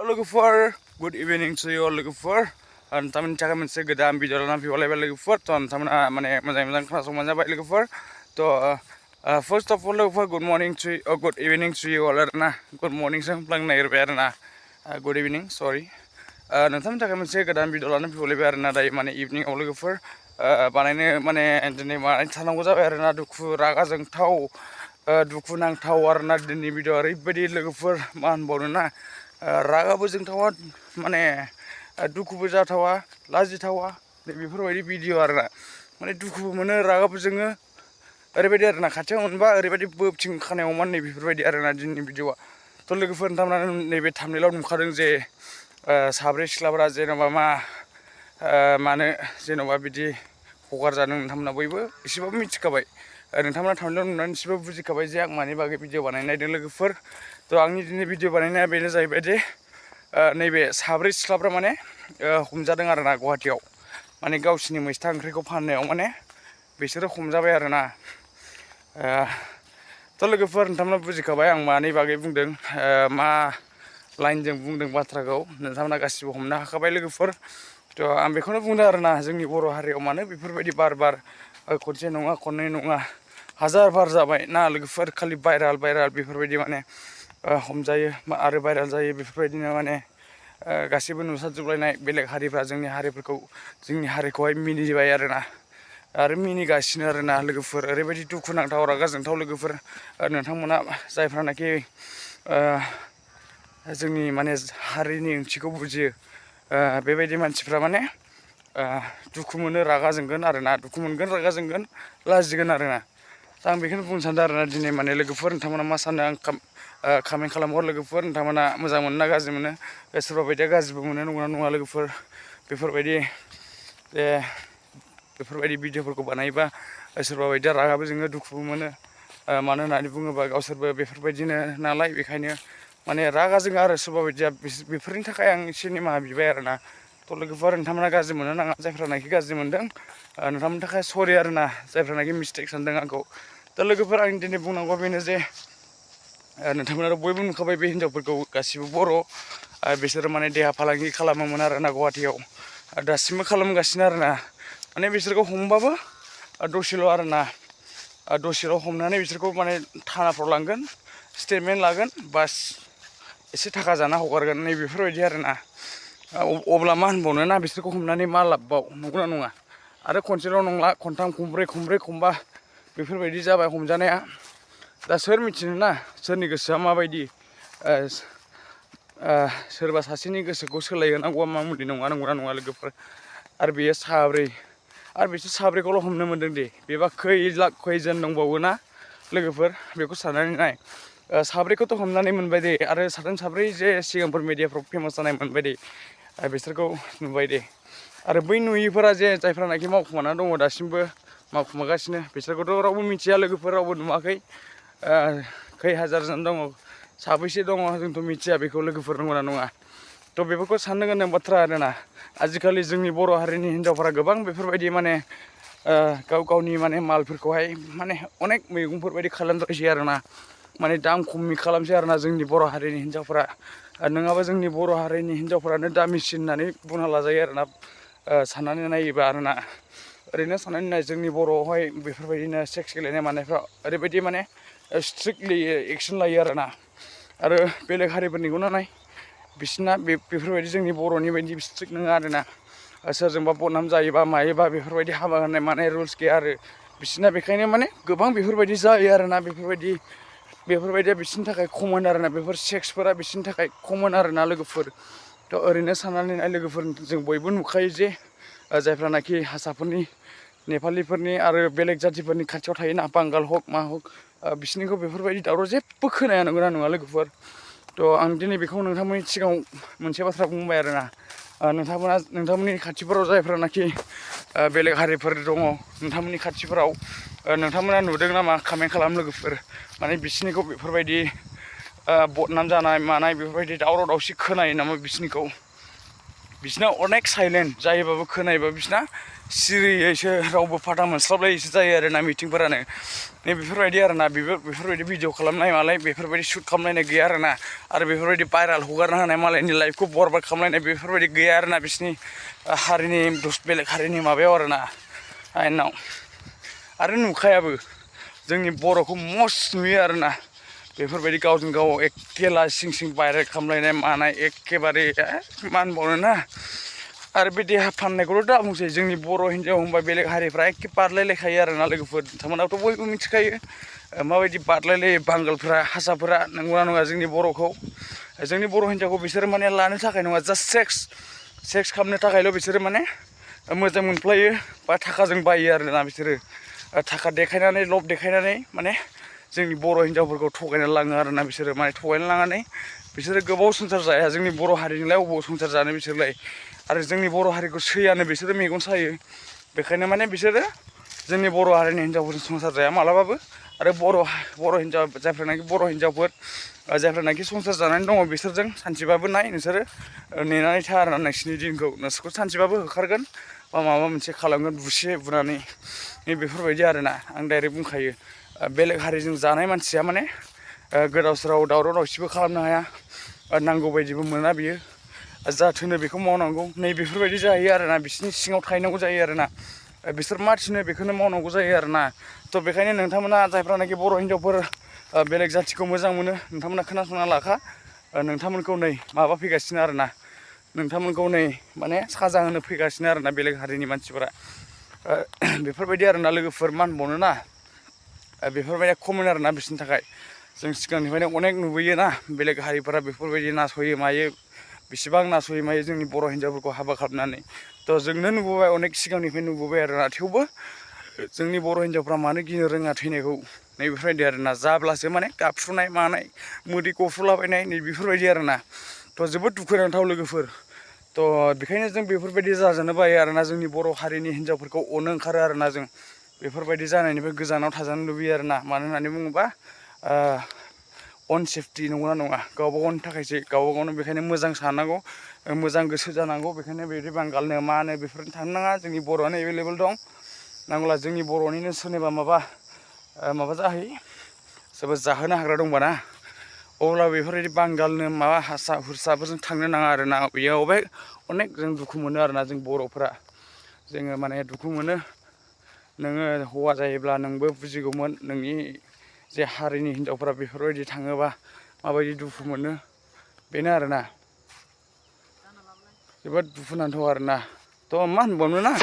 लोगोफोर good evening to यु लोगोफोर नोंथांमोननि थाखाय मोनसे गोदान भिडिअ लानानै फैबावलायबाय लोगोफोर नोंथांमोना माने मोजां खोनासंबानो जाबाय लोगोफोर फर्स्ट अफ अल लोगोफोर good morning to good evening to you all आरोना गुड मर्निंसो होनफ्लांनो नागिरबाय आरोना गुड इभिनिं सरि नोंथांमोननि थाखाय मोनसे गोदान भिडिअ लानानै फैबावलायबाय आरोना दायो माने इभिनिंआव लोगोफोर बानायनो माने दिनै बानायनो थानांगौ जाबाय आरोना दुखु रागा जोंथाव दुखु नांथाव आरोना दिनैनि भिडिअ ओरैबायदि लोगोफोर मा होनबावनो ना रागाबो जोंथावा माने दुखुबो जाथावा लाजिथावा बेफोरबायदि भिडिअ आरोना माने दुखुबो मोनो रागाबो जोङो ओरैबायदि आरोना खाथियाव मोनबा ओरैबायदि बोबथिं खानायाव माने बेफोरबायदि आरोना दिनैनि भिडिअआ थ' लोगोफोर नोंथांमोना नैबे थाम्बनेइलाव नुखादों जे साब्रै सिख्लाफोरा जेनेबा मानो जेनेबा बिदि हगारजादों नोंथांमोना बयबो एसेबाबो मिथिखाबाय नोंथांमोना थाम्बनेइलाव नुनानै एसेबाबो बुजिखाबाय जे आं मानि बागै भिडिअ बानायनो नागिरदों लोगोफोर थ' आंनि दिनै भिडिअ बानायनाया बेनो जाहैबाय जे नैबे साब्रै सिख्लाफ्रा माने हमजादों आरोना गुवाहाटियाव माने गावसिनि मैस्था ओंख्रिखौ फाननायाव माने बिसोरो हमजाबाय आरोना थ' लोगोफोर नोंथांमोना बुजिखाबाय आं मानि बागै बुंदों मा लाइनजों बुंदों बाथ्राखौ नोंथांमोना गासिबो हमनो हाखाबाय लोगोफोर थ' आं बेखौनो बुंदों आरोना जोंनि बर' हारियाव मानो बेफोरबायदि बार खनसे नङा खननै नङा हाजार बार जाबाय ना लोगोफोर खालि भाइराल बेफोरबायदि माने हमजायो आरो भाइराल जायो बेफोरबायदिनो माने गासिबो नुसारजोबलायनाय बेलेग हारिफ्रा जोंनि हारिखौहाय मिनिबाय आरो मिनिगासिनो आरोना लोगोफोर ओरैबायदि दुखुनांथाव रागा जोंथाव लोगोफोर नोंथांमोना जायफ्रानाखि जोंनि माने हारिनि ओंथिखौ बुजियो बेबायदि मानसिफ्रा माने दुखु मोनो रागा जोंगोन आरोना दुखु मोनगोन रागा जोंगोन लाजिगोन आरोना दा आं बेखौनो बुंनो सानदों आरोना दिनै माने लोगोफोर नोंथांमोना मा सानो आं कमेन्ट खालामहर लोगोफोर नोंथांमोना मोजां मोनो ना गाज्रि मोनो सोरबा बायदिया गाज्रिबो मोनो नंगौना नङा लोगोफोर बेफोरबायदि भिडिअफोरखौ बानायोबा सोरबा बायदिया रागाबो जोङो दुखुबो मोनो मानो होननानै बुङोबा गावसोरबो बेफोरबायदिनो नालाय बेखायनो माने रागा जोङो आरो सोरबा बायदिया बेफोरनि थाखाय आं एसे निमाहा बिबाय आरोना थ' लोगोफोर नोंथांमोना गाज्रि मोनो नाङा जायफ्रानाखि गाज्रि मोनदों नोंथांमोननि थाखाय सरि आरोना जायफ्रानाखि मिस्टेक सानदों आंखौ दा लोगोफोर आं दिनै बुंनांगौआ बेनो जे नोंथांमोना बयबो नुखाबाय बे हिनजावफोरखौ गासिबो बर' बिसोरो माने देहा फालांगि खालामोमोन आरोना गुवाहाटियाव दासिमबो खालामगासिनो आरोना माने बिसोरखौ हमबाबो दसेल' आरोना दसेल' हमनानै बिसोरखौ माने थानाफ्राव लांगोन स्टेटमेन्ट लागोन बास एसे थाखा जाना हगारगोन नै बेफोरबायदि आरोना अब्ला मा होनबावनो ना बिसोरखौ हमनानै मा लाबबाव नंगौना नङा आरो खनसेल' नंला खनथाम खनब्रै खनबा बेफोरबायदि जाबाय हमजानाया दा सोर मिथिनो ना सोरनि गोसोआ माबायदि सोरबा सासेनि गोसोखौ सोलायहोनांगौआ मा मुलि नंगौना नङा लोगोफोर आरो बेयो साब्रै आरो बिसोर साब्रैखौल' हमनो मोनदों दे बेबा खैजोन दंबावो ना लोगोफोर बेखौ साननानै नाय साब्रैखौथ' हमनानै मोनबाय दे आरो साब्रै जे सिगांफोर मिडियाफ्राव फेमास जानाय मोनबाय दे बिसोरखौ नुबाय दे आरो बै नुयिफोरा जे जायफ्रानाखि मावखुमाना दङ दासिमबो मावखुमागासिनो बिसोरखौथ' रावबो मिथिया लोगोफोर रावबो नुवाखै खै हाजारजन दङ साबैसे दङ जोंथ' मिथिया बेखौ लोगोफोर नंगौना नङा थ' बेफोरखौ साननो गोनां बाथ्रा आरोना आजिखालि जोंनि बर' हारिनि हिनजावफोरा गोबां बेफोरबायदि माने गावनि माने मालफोरखौहाय माने अनेक मैगंफोरबायदि खालामद्रायसै आरोना माने दाम खमनि खालामसै आरोना जोंनि बर' हारिनि हिनजावफोरा नङाबा जोंनि बर' हारिनि हिनजावफोरानो दामिसिन होननानै बुंना लाजायो आरोना साननानै नायोबा आरोना ओरैनो साननानै नाय जोंनि बर'आवहाय बेफोरबायदिनो सेक्स गेलेनाय मानायफ्राव ओरैबायदि माने स्ट्रिक्टलि एक्सन लायो आरोना आरो बेलेग हारिफोरनिखौ नाय बिसोरना बेफोरबायदि जोंनि बर'नि बायदि स्ट्रिक्ट नङा आरोना सोरजोंबा बदनाम जायोबा मायोबा बेफोरबायदि हाबा होनाय मानाय रुल्स गैया आरो बिसोरना बेखायनो माने गोबां बेफोरबायदि जायो आरोना बेफोरबायदिया बिसोरनि थाखाय कमन आरोना बेफोर सेक्सफोरा बिसोरनि थाखाय कमन आरोना लोगोफोर थ' ओरैनो साननानै नाय लोगोफोर जों बयबो नुखायो जे जायफ्रानाखि हारसाफोरनि नेपालिफोरनि आरो बेलेग जातिफोरनि खाथियाव थायोना बांगाल हक मा हक बिसोरनिखौ बेफोरबायदि दावराव जेबो खोनाया नंगौना नङा लोगोफोर थ' आं दिनै बेखौ नोंथांमोननि सिगाङाव मोनसे बाथ्रा बुंबाय आरोना नोंथांमोननि खाथिफोराव जायफ्रानाखि बेलेग हारिफोर दङ नोंथांमोननि खाथिफोराव नोंथांमोना नुदों नामा कमेन्ट खालाम लोगोफोर माने बिसोरनिखौ बेफोरबायदि बदनाम जानाय मानाय बेफोरबायदि दावराव दावसि खोनायो नामा बिसोरनिखौ बिसोरना अनेक साइलेन्ट जायोबाबो खोनायोबा बिसोरना सिरियैसो रावबो फाथा मोनस्लाबलायैसो जायो आरोना मिटिंफोरानो नै बेफोरबायदि आरोना बेफोरबायदि भिडिअ खालामनाय मालाय बेफोरबायदि शुट खालामलायनाय गैया आरोना आरो बेफोरबायदि भाइराल हगारना होनाय मालायनि लाइफखौ बरबाद खालामलायनाय बेफोरबायदि गैया आरोना बिसोरनि हारिनि बेलेग हारिनि माबायाव आरोना आयेनाव आरो नुखायाबो जोंनि बर'खौ मस्ट नुयो आरोना बेफोरबायदि गावजों गाव एखेला सिं सिं भाइरेल खालामलायनाय मानाय एखेबारे मा होनबावनो ना आरो बे देहा फाननायखौल' दा बुंसै जोंनि बर' हिन्जाव होनबा बेलेग हारिफ्रा एखे बारलायलायखायो आरोना लोगोफोर नोंथांमोनाथ' बयबो मिथिखायो माबायदि बारलायलायो बांगालफ्रा हारसाफोरा नंगौना नङा जोंनि बर'खौ जोंनि बर' हिन्जावखौ बिसोरो माने लानो थाखाय नङा जास्ट सेक्स खालामनो थाखायल' बिसोरो माने मोजां मोनफ्लायो बा थाखाजों बायो आरोना बिसोरो थाखा देखायनानै लब देखायनानै माने जोंनि बर' हिन्जावफोरखौ थगायना लाङो आरोना बिसोरो माने थगायना लांनानै बिसोरो गोबाव संसार जाया जोंनि बर' हारिनिलाय अबाव संसार जानो बिसोरलाय आरो जोंनि बर' हारिखौ सैयानो बिसोरो मेगन सायो बेखायनो माने बिसोरो जोंनि बर' हारिनि हिन्जावफोरजों संसार जाया मालाबाबो आरो बर' हिन्जाव जायफ्रानाखि बर' हिन्जावफोर जायफ्रानाखि संसार जानानै दङ बिसोरजों सानसेबाबो नाय नोंसोरो नेनानै था आरोना नोंसिनि दिनखौ नोंसोरखौ सानसेबाबो होखारगोन बा माबा मोनसे खालामगोन बुनानै बेफोरबायदि आरोना आं डाइरेक्ट बुंखायो बेलेग हारिजों जानाय मानसिया माने गोदाव सोराव दावराव दावसिबो खालामनो हाया नांगौ बायदिबो मोना बियो जा थोनो बेखौ मावनांगौ नै बेफोरबायदि जाहैयो आरोना बिसोरनि सिङाव थाहैनांगौ जायो आरोना बिसोर मा थिनो बेखौनो मावनांगौ जायो आरोना थ' बेखायनो नोंथांमोना जायफ्रानाखि बर' हिन्जावफोर बेलेग जाथिखौ मोजां मोनो नोंथांमोना खोनासंना लाखा नोंथांमोनखौ नै माबा फैगासिनो आरोना नोंथांमोनखौ नै माने साजा होनो फैगासिनो आरोना बेलेग हारिनि मानसिफोरा बेफोरबायदि आरोना लोगोफोर मा होनबावनो ना बेफोरबायदि कमन आरोना बिसोरनि थाखाय जों सिगांनिफ्रायनो अनेक नुबोयोना बेलेग हारिफोरा बेफोरबायदि नासयो मायो बेसेबां नासयो मायो जोंनि बर' हिन्जावफोरखौ हाबा खालामनानै थ' जोंनो नुबोबाय अनेक सिगांनिफ्राय नुबोबाय आरोना थेवबो जोंनि बर' हिन्जावफ्रा मानो गिनो रोङा थैनायखौ नै बेफोरबायदि आरोना जाब्लासो माने गाबफ्रुनाय मानाय मोदै गफ्रुलाबायनाय नै बेफोरबायदि आरोना थ' जोबोद दुखुनांथाव लोगोफोर थ' बेखायनो जों बेफोरबायदि जाजानो बायो आरोना जोंनि बर' हारिनि हिन्जावफोरखौ अनो ओंखारो आरोना जों बेफोरबायदि जानायनिफ्राय गोजानाव थाजानो लुबैयो आरोना मानो होननानै बुङोबा अनसेफटि नंगौना नङा गावबा गावनि थाखायसो गावबा गावनो बेखायनो मोजां साननांगौ मोजां गोसो जानांगौ बेखायनो बिदि बांगालनो मानो बेफोरनो थांनो नाङा जोंनि बर'आनो एभेलेबेल दं नांगौला जोंनि बर'निनो सोरनिबा माबा जाहैयो सोरबा जाहोनो हाग्रा दंबा ना अब्ला बेफोरबायदि बांगालनो माबा हारसा हुरसाफोरजों थांनो नाङा आरोना बेयाव अनेक जों दुखु मोनो आरोना जों बर'फ्रा जोङो माने दुखु मोनो नोङो हौवा जायोब्ला नोंबो बुजिगौमोन नोंनि जे हारिनि हिन्जावफ्रा बेफोरबायदि थाङोबा माबायदि दुखु मोनो बेनो आरोना जोबोद दुखुनांथाव आरोना थ' मा होनबावनो ना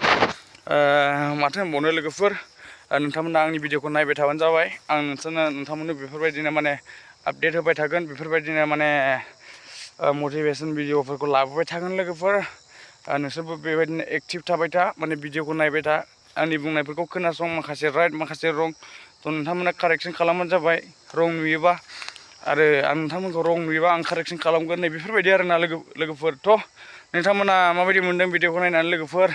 माथो होनबावनो लोगोफोर नोंथांमोना आंनि भिडिअखौ नायबाय थाबानो जाबाय आं नोंथांमोननो बेफोरबायदिनो माने आपडेट होबाय थागोन बेफोरबायदिनो माने मटिभेसन भिडिअफोरखौ लाबोबाय थागोन लोगोफोर नोंसोरबो बेबायदिनो एक्टिभ थाबाय था माने भिडिअखौ नायबाय था आंनि बुंनायफोरखौ खोनासं माखासे राइट माखासे रं थ' नोंथांमोना कारेक्सन खालामबानो जाबाय रं नुयोबा आरो आं नोंथांमोनखौ रं नुयोबा आं कारेक्सन खालामगोन नै बेफोरबायदि आरोना लोगोफोर नोंथांमोना माबायदि मोन्दों भिडिअखौ नायनानै लोगोफोर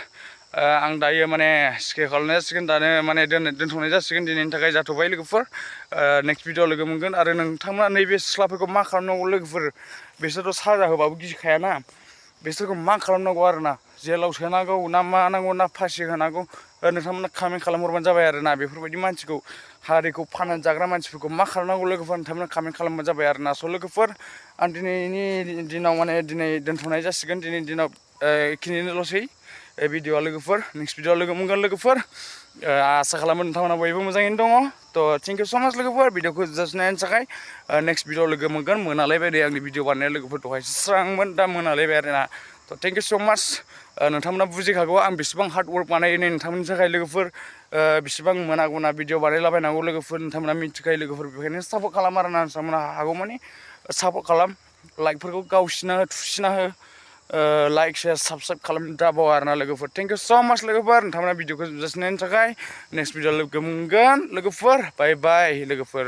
आं दायो माने स्के खालामनाय जासिगोन दानो माने दोनथ'नाय जासिगोन दिनैनि थाखाय जाथ'बाय लोगोफोर नेक्स्ट भिडिअ लोगो मोनगोन आरो नोंथांमोना नैबे सिख्लाफोरखौ मा खालामनांगौ लोगोफोर बिसोरथ' साजा होबाबो गिखायाना बिसोरखौ मा खालामनांगौ आरोना जेलाव सोनांगौ ना मा नांगौ ना फासि होनांगौ नोंथांमोना कमेन्ट खालामहरबानो जाबाय आरोना बेफोरबायदि मानसिखौ हारिखौ फाननानै जाग्रा मानसिफोरखौ मा खालामनांगौ लोगोफोर नोंथांमोना कमेन्ट खालामबानो जाबाय आरोना स' लोगोफोर आं दिनैनि दिनाव माने दिनै दोनथ'नाय जासिगोन दिनैनि दिनाव बेखिनिल'सै भिडिअआ लोगोफोर नेक्स्ट भिडिअआव लोगो मोनगोन लोगोफोर आसा खालामो नोंथांमोना बयबो मोजाङैनो दङ थ' थेंक इउ स' माच लोगोफोर भिडिअखौ जास्ट नायनो थाखाय नेक्स्ट भिडिअआव लोगो मोनगोन मोनालायबाय दे आंनि भिडिअ बानायनाय लोगोफोर दहायसो स्रांमोन दा मोनालायबाय आरोना थ' थेंक इउ स' माच नोंथांमोना बुजिखागौ आं बेसेबां हार्ड वार्क बानायो नै नोंथांमोननि थाखाय लोगोफोर बेसेबां मोना गुना भिडिअ बानायलाबायनांगौ लोगोफोर नोंथांमोना मिथिखायो लोगोफोर बेखायनो सापर्ट खालाम आरोना नोंथांमोना हागौमानि सापर्ट खालाम लाइकफोरखौ गावसिना हो थुसिना हो लाइक शेयार साबसक्राइब खालामनो दाबाव आरोना लोगोफोर थेंक इउ स' माच लोगोफोर नोंथांमोना भिडिअखौ जास्ट नायनो थाखाय नेक्स्ट भिडिअ लोगो मोनगोन लोगोफोर बाय बाय लोगोफोर